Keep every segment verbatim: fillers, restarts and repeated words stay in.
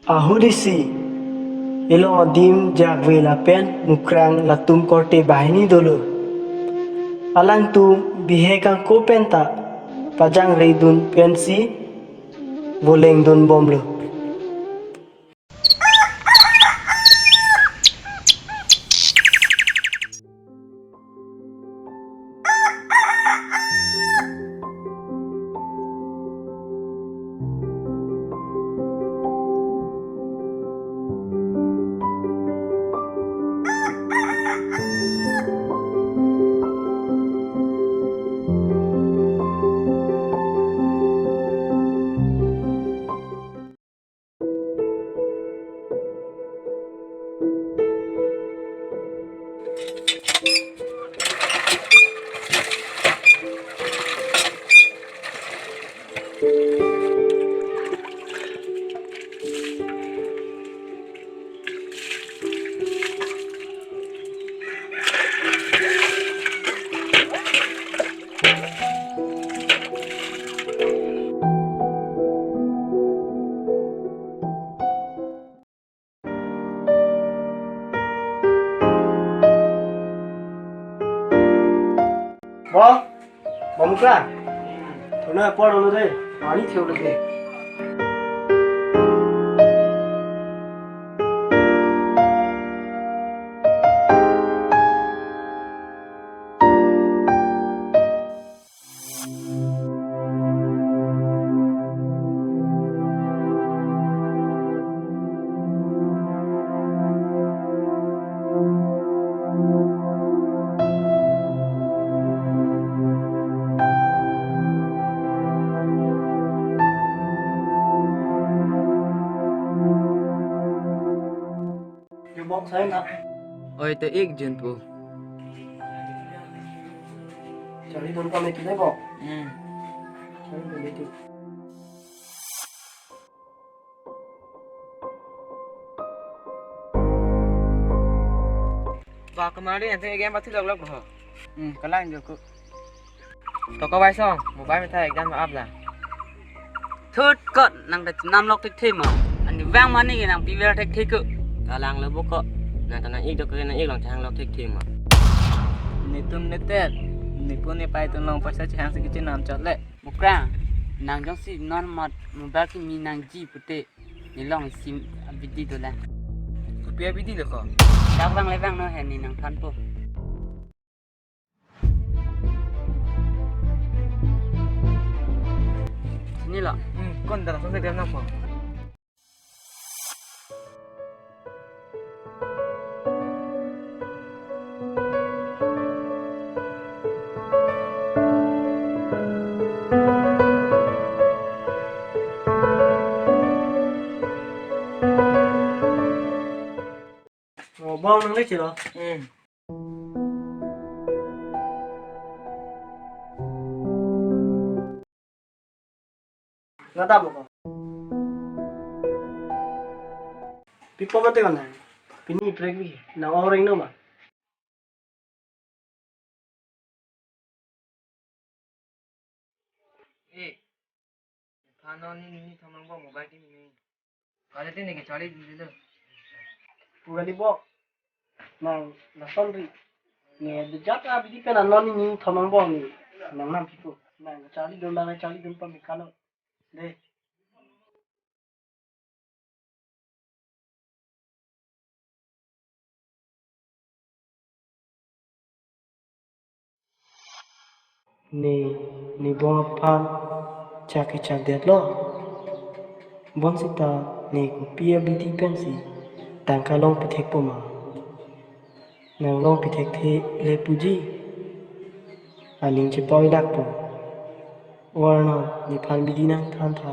Ahut isi, elong adim jakve lapen Mukrang latum korte banghini dolo. Alangtum bihek angko penta pajangre dun pensi voleng dun bomlo. Bo, Bo Mukrang. Thuna apor dolo de. Pani theu lagi. Oi, te ik jun pu. Chari dun kami tu dei bo. Hmm. Chari dun itu. Ba kemari nanti game pati lok lok bo. Hmm, kalang joko. Toko bai song, mobile methang ekdam ap la. Thut kot, nang ta chenam lok thekthe ma. Ani vang mani ke nang piver thekthe ko. Kalang lo bo ko. Nang ta nang ik dok ke nang ik long chang lok thekthe ma. Netum netet, nepo nepai atum along paisa chehang si kechenam chot le. Mukrang, nang jongsi non mat mobile kimi nangji pute, nelong isi abidi dolang. Kopi abidi lo ko? Dak vang le vangnon he, ne nangthanpo. Sini lo. Hmm, kon darasam se gram nangpo. Oh, bong nang le chiro. Hmm. Nada mo ko. Pipo mate ko na. Pini pregri na orang no ma. Eh, nephan non ni ni thomang bo mobile ti ni. Kali ti ni ke charli dun dilo. Pu kali bo. Nang lason ri. Ni dejat abidi pen anon ni ni thomang bo ni. Nang nam pipo. Nang charli dun nang charli dun pamikano. De. Ne, ne bong aphan chak kechak detlo. Bonsita ne kopi abidi pensi tangka long pithekpo ma. Nang long pithekthe le puji. Aning chepoi dakpo. O Arnam, nephan bidi nangthan tha.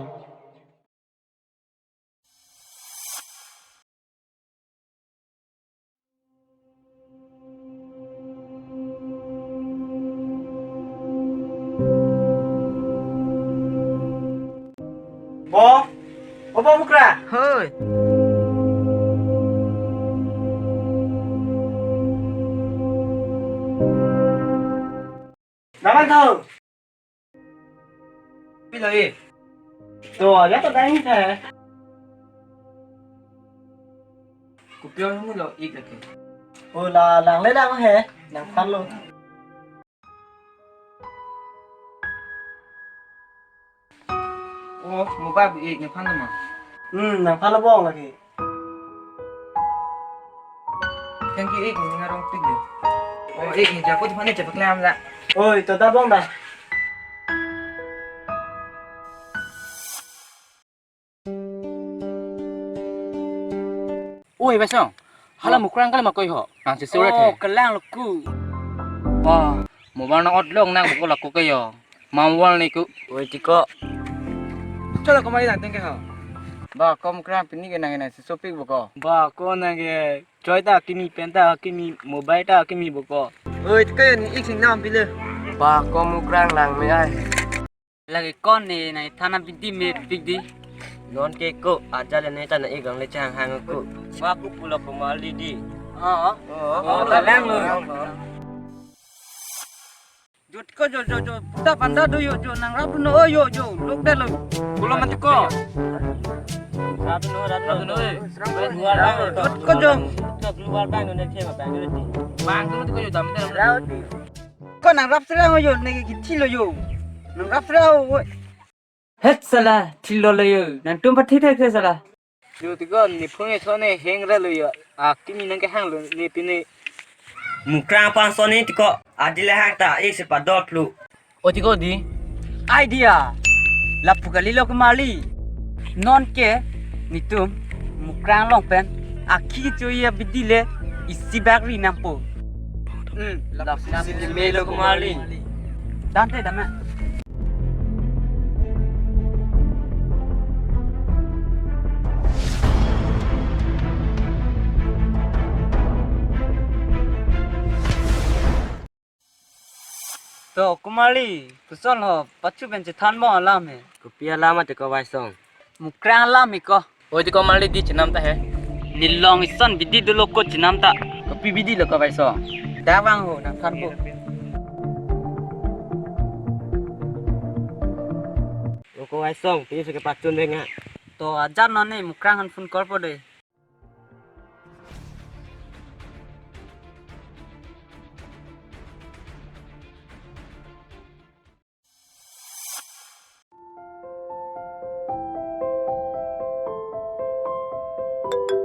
Bo, o bo Mukra. Hoi. Naman tho. Pilo e. To, ya to dai ni the. Kopi amu lo ik lake. O la lang le lang he, nangphan lo. O, mobile bu ik nephan lo ma. Hmm, nangphan lo bong lake. Thank you, ik, ni ngarong pik deh. O, ik, ni japo di mana cepat kelam la. Oi, to da bong da. Oi, Basong. Hala Mukrang kali ma koi ho. Nang si sore Oh, the. Kelang lo ku. Wah, mobile nang otlong nang buko laku kayo. Mawal ni ku. Oi, tiko. Chalo ko mai dan tengke ho. Ba, ko Mukrang pini ke nang nang si sopik buko. Ba, ko nang ke choi ta kimi pen ta kimi mobile ta kimi buko. Oi, tiko ni ik sing nam pile. Ba, ko Mukrang lang me ai. Lagi kon ne nai thana bidi me pik di. Non ke ko ajal ne ta na ik gang le chang hang ko. Ba ku pulo ko mali di. Oh. Oh, Oh, kalang lo. Jot ko jo jo jo. Puta panda do yo jo nang rap no yo jo. Lok de lo. Pulo mati ko. Rap no rap no. Jot ko jo. Keluar bang ne thema bang ne. Bang tu ko yo dam de. Ko nang rap sera ho yo ne ki thilo yo. Nang rap sera ho. Het sala thilo lo yo. Nang tum pathi thek sala. Yo tiko ni phone so ne heng ra lo yo. A kimi nang ke hang lo ne pine. Mukrang pan so ne tiko. Adile hang ta ik se padol plu. O tiko di. Idea. Lapu kali lo kumali. Non ke nitum Mukrang long pen akhi choya bidi le isi bag ri nampo. Hmm, lapu si me lo kumali. Dante dame. To, kumali, koson ho, pachu pen chethan mo alam he. Kopi alam ate ko Vaisong? Mukrang alam he ko. Oi, tiko mali di chenam ta he. Nelong ison bidi dolo ko chenam ta. Kopi bidi lo ko Vaisong? Dak vang ho, nang than ko. O ko Vaisong, pini suke pachun denga. To, ajar non ne Mukrang han phone call po de.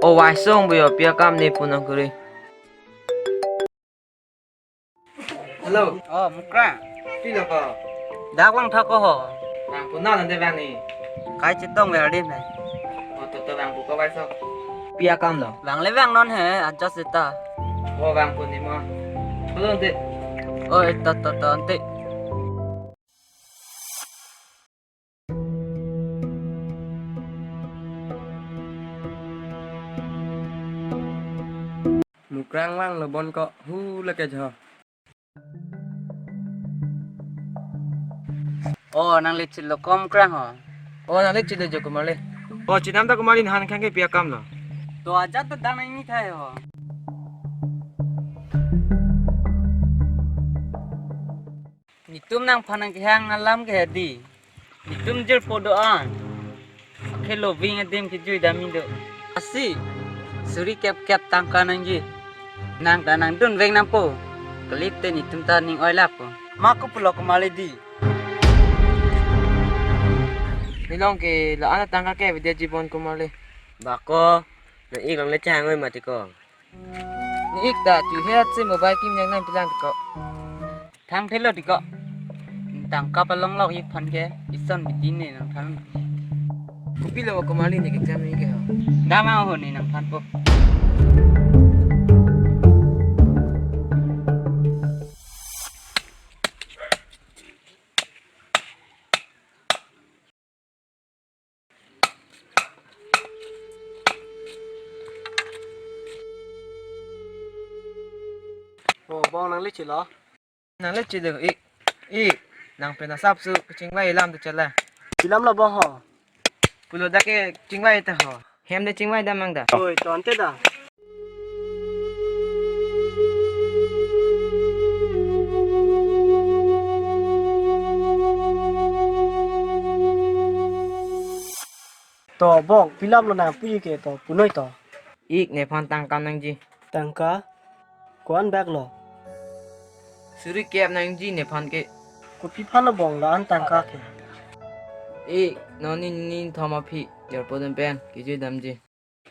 O Vaisong bu yo pi akam ne punang kuri. Hello. Oh, Mukrang. Pilo ko? Dak vang tha ko ho. Vang pu na nande vang ni. Kai chetong ver di me. Oh, to to vang pu ko Vaisong. Pi akam lo? Vang le vang non he, adjust seta. Oh, vang pu ni mo. Hello, ante. Oh, to to to ante. Krang vanglo bon ko, hu lake jo. O, nangli chilo kom krang ho. O, nangli chilo jo Kumar le. O, chinam ta Kumar le, nangphan khang ke pi akam lo. To ajat ta dang nang ni thai ho. Netum nangphan nangkehang alam ke hedi. Netum jirpo do-an. Akhei loving adim kejui dam-i do. Lasi, suri kep kep tangka nangji. Nang ta nangdun veng nangpo. Kalite netum ta ning oi lapo. Ma ko pulo Kumar le di. Nelong ke la-an atangka ke avedetji bon Kumar le. Ba ko, nang-ik along le chang oi mati ko. Ne-ik ta chuhet si mobile kim yang nang pilang ko. Thang thelo di ko. Tangka palong lok-ik aphan ke ison bidi ne nangphan. Kopilo Kumar le ne kejam ne ke ho. Dam ho ne nangphan po. O, bong nangli chilo. Nangli chilo, ik, ik, nang pen asap su kachingvai alam tu chala. Pi alam lo bong ho. Pulo dak ke chingvai ta ho. Hem de chingvai dam nang da. Oi, to ante da. To bong, pi alam lo nang pu ke to, punoi to. Ik, nephan tangka nangji. Tangka? Ko-an bag lo? Suri kep nangji nephan ke. Kopi aphan lo bong la-an tangka ke? Ik, non ni ni thom aphi, jirpo dun pen, kejui damji.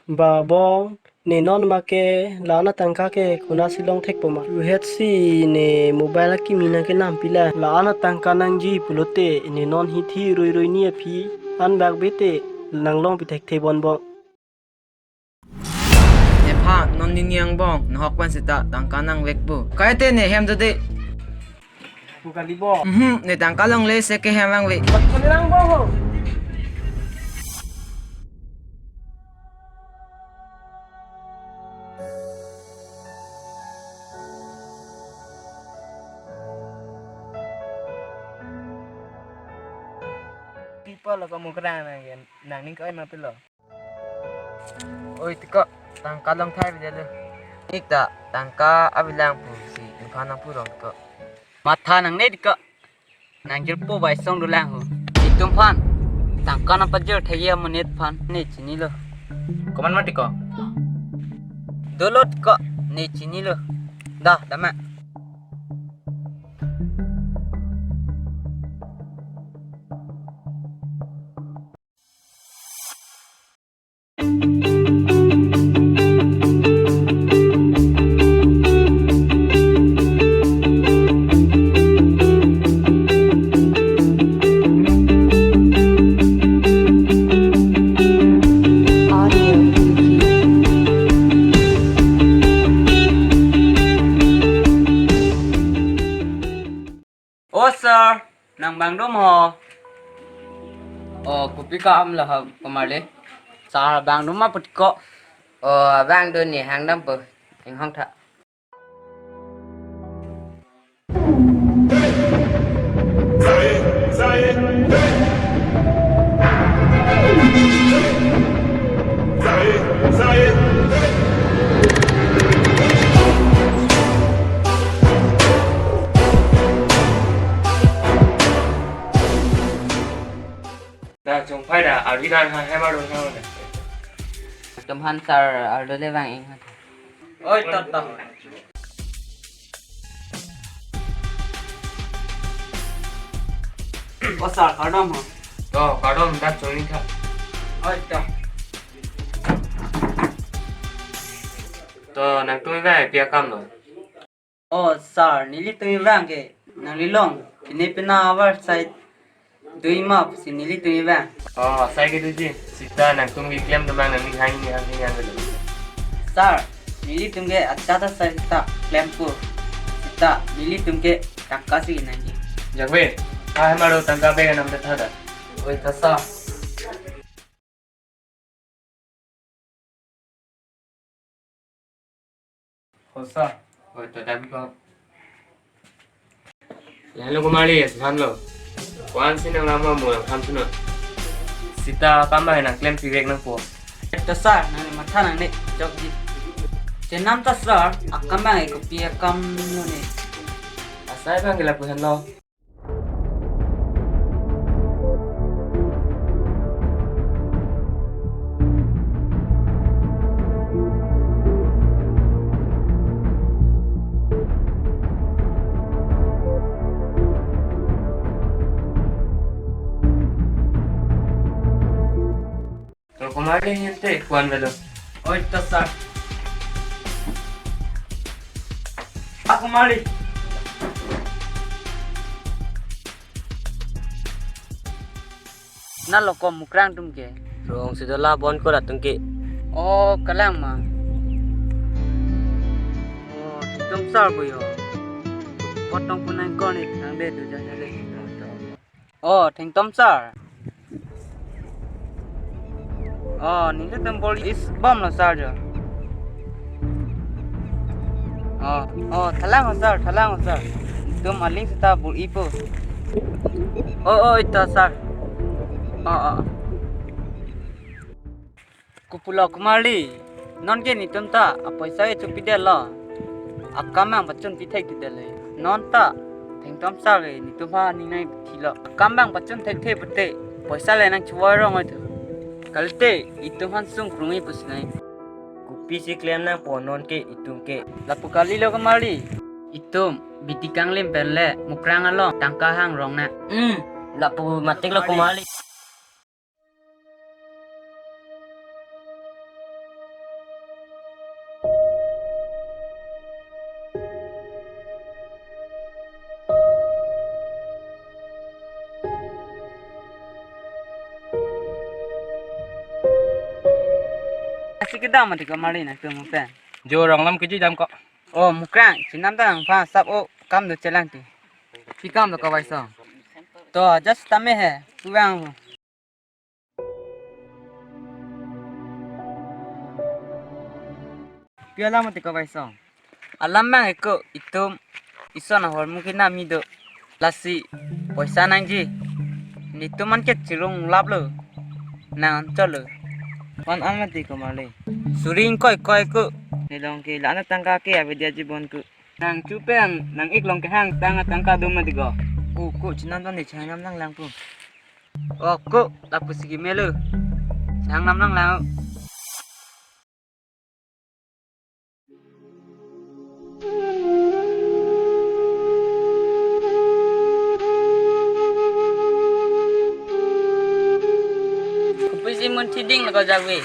Ba bong, ne non ma ke, la-an atangka ke, konatsi long thekpo ma. Chuhet si ne mobile akimi nang kenam pila. La-an atangka nangji pulote, ne non hithi roi roi ni aphi, an bag bete, nang long pi thekthe bon bong. Nephan, non nini angbong, nahok pen seta, tangka nang vekpo. Kaite ne hem jode. Pu kali bong. Mhm, ne tangka longle si ke hem vangve. Bat kali lang bong ho. Pipo lo ko mukrang nang, nang ning ko oi ma pilo. Oi, tiko, tangka long thai bidalo. Ik ta, tangka abilang pusi, nephan nang purong tiko. Matha nangne tiko. Nang jirpo bai song dolang ho. Netum aphan, tangka nang pajir thai amonit aphan, ne chinilo. Komat ma tiko? Dolo tiko, ne chinilo. Da, dam ma. O sir, nang bang dom ho? O, kopi kam lo ha Kumar le? Sir bang dom ma put ko. O, bang dom ne hang dampo. Inghong tha. Nang chongphai da, arvi dan ha hem arlo ha ne. Tum han sir arlo le vang ing han. Oi, to, to. O sir, kardom ho. To, kardom, dak chongni tha. Oi, to. To, nangtum ivang pi akam lo? O sir, nelitum ivang ke nangli along pine pina avar side dui ma pusi nelitum ivang. O, asai ke doji. Seta nangtum keklem atum abang nangning hang ni hang ni hang lo. Sir, nelitum ke accha ta sir ta klempo. Seta nelitum ke tangka si nangji. Jakbe, ah, hem arlo tangka bag anam ta tha da. Oi, tha sir. Sir. Oi, to dam ko. Lahenlo Kumali, asuhan lo. Ko-an si nang lama mo nang than suno. Sita kama nang klem pirek nangpo. To sir, nang matha nangne, chokji. Chenam ta sir, akam abang kopi akam lo ne. Asai abang ke lapu henlo. Kumali, ante ko-an avelo? Oi, to sir. Ah, Kumali. Nalo ko Mukrang atum ke? Rong si dola bon ko latum ke. Oh, kalang ma. Oh, Thengtom sir pu jo. Potong punang ko ne thang de tu janya le. Oh, Thengtom sir. Oh, nelitum bor-i bomlo sir jo. Oh, oh, thalang ho sir, thalang ho sir. Nelitum aling seta bor-ipo. Oh, oh, ito sir. Oh, oh. Kopulo Kumali, non ke nelitum ta apoisa ke chopidetlo. Akam abang pachun pithek tidetlo. Non ta Thengtom sir ke nelitum aphan ning nangthilo. Akam abang pachun thekthe pute, poisa le nangchevoi rong oi thu. Kalite itum aphan sung krungji pusi nai. Kopisi klem nangpo non ke itum ke? Lapu kalilo Kumali. Itum bidi kanglim pen le Mukrang along tangka hang rong nang. Hmm, lapu matik lo Kumali. Asi kedam mati ko Kumali nangtum pen. Jo rong lam keji dam ko. Oh, Mukrang, chenam ta nangphan sap o kam do chelang ti. Pi kam do ko Vaisong? To, just tame he, puang. Pi alam mati ko Vaisong? Alam abang eko itum ison ahormu kinami do. Lasi poisa nangji. Nelitum an ke chirung laplo. Nang anchotlo. Ko-an mati ko Kumali? Suri ingkoi koi ko. Nelong ke la-an atangka ke avedetji bon ko. Nang chu pen nang-ik along kehang tang atangka do mati ko? O ko, chenam ta ne chehang nam nanglang ko. O ko, lapusi kemelo. Chehang nam nanglang. Kopisi munthi dinglo ko Jagve?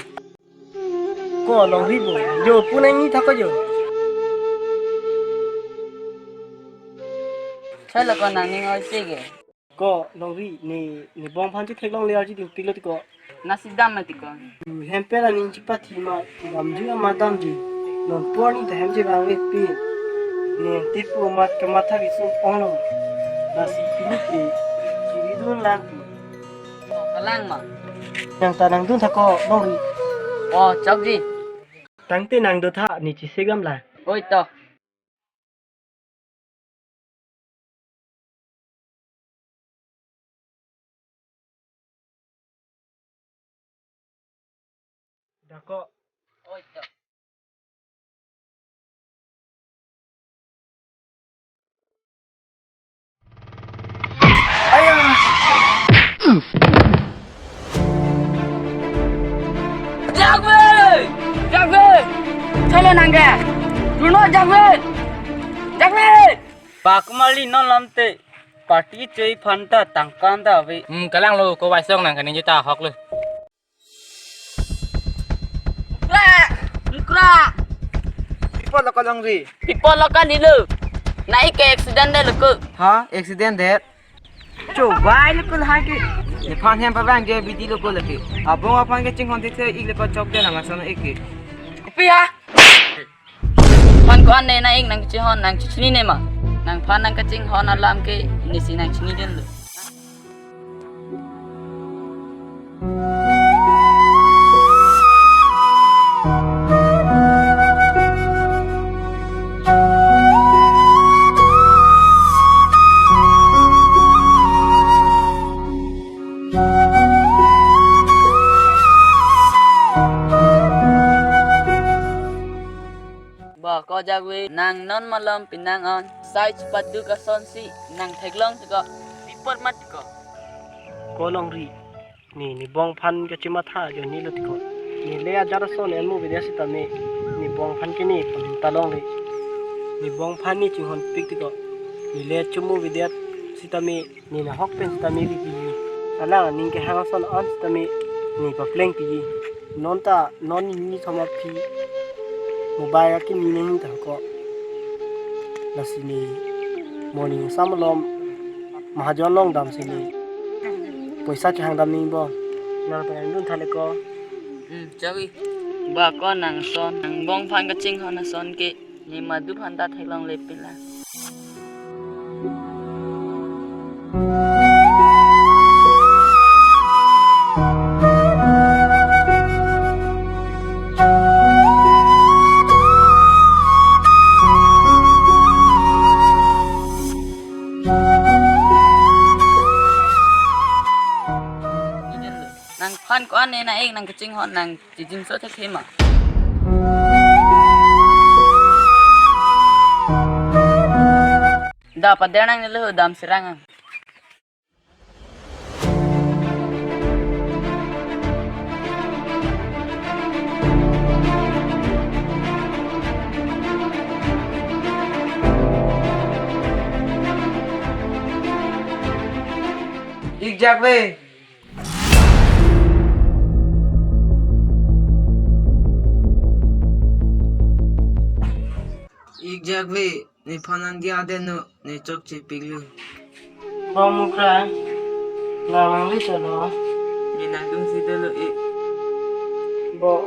Ko Longri bo, jo pu nangni thak ko jo. Chalo ko nangning oi si ke. Ko Longri, ne, ne bong aphan chetheklongle arji dingpiklo ti ko. Nasi dam mati ko. Hem pen aning chepathi ma, damji ma damji. Non apor ni ta hem chevangvepi. Ne tepu amat kamatha kesung onglo. Lasi pini ke, chiri dunlang pi. Kalang ma. Nang ta nangdun tha ko Longri. Oh, chokji. Tangte nang do tha, ne chesik damlang. Oi to. Dako. Oi, to. Aya. Jagve! Jagve! Chalo nangga. Duno Jagve! Jagve! Ba Kumali non lamte party choi aphan ta tangka ta ave. Hmm, kalang lo ko Vaisong nang kaningje ta hok lo. Kra! Kra! Pi apotlo ko Longri? Pi apotlo kalilo. Na-ik ke accident detlo ko. Ha, accident det? Cho, vai lo ko lahai ke. Nephan hem pavang ke bidi lo ko lake. Abong aphan kachinghon thekthe ik lo ko chokde nang ason ik ke. Pi ha? Phan ko-an ne na-ik nangchehon nangchechinine ma. Nangphan nangkachinghon alam ke nesi nangchini dunlo. Ba ko Jakve, nang non malom pinang an sai chepaduk asonsi nang theklong tiko, pi apot mat tiko. Ko Longri, ne, ne bong aphan kachematha ajoinelo tiko. Ne le ajat ason en-o avedet sitame, ne bong aphan ke ne pon ta longle. Ne bong aphan ne chinghonpik tiko. Ne le cho-o avedet sitame, ne nahok pen sitame ripiji. Alang aning kehang ason an sitame ne paplengpiji. Non ta non nini thom aphi mobile akimi nangji tahai ko. Lasi ne morning sam malom mahajon along damsi ne poisa kehang dam nangji bo. Nang ta nangdun tha le ko. Hmm, Jakve. Ba ko nang ason, nang bong aphan kachinghon ason ke ne madu aphan ta theklongle pinlang. Nangphan ko-an ne nang-ik nang kachinghon nang chijinso thekthe ma? Da pader nangne lo, damsi rang ang. Ik Jakve. Ik Jakve, nephan nangdiya adet no, ne chokchepiklo. Bo Mukra, nang nangli chalo. Ne nangdungsi dolo ik. Bo,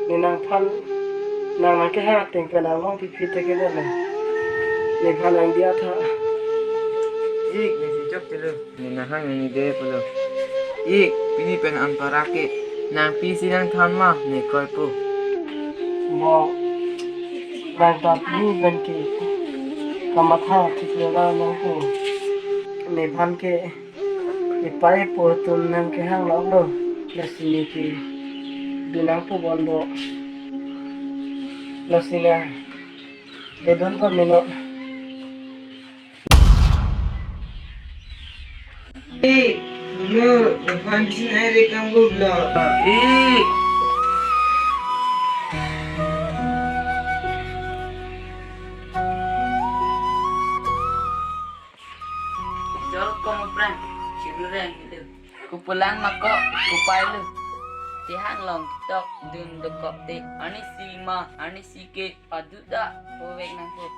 ne nangphan, nang nangkehang ateng pen nang longpi phit te ke dolo. Nephan nangdiya tha. Ik, nesi choktelo. Ne nanghang nangnidet pulo. Ik, pini pen anparake nang pisi nangthan ma ne kroipo. Bo, nang ta pini pen ke kamatha thik le ra nangpo. Nephan ke nepai po atum nangkehang lok lo. Lasi ne ke binong po bon bo. Lasi nang ledun ko meno. Eh, lo, depan sini air ikan gublo. Eh. Jor ko mo pran, chiru reng lo. Kupulang mako, kupai lo. Tihang long tok dun dokok te. Arnisi ma, arnisi ke. Padu ta, povek nangpo.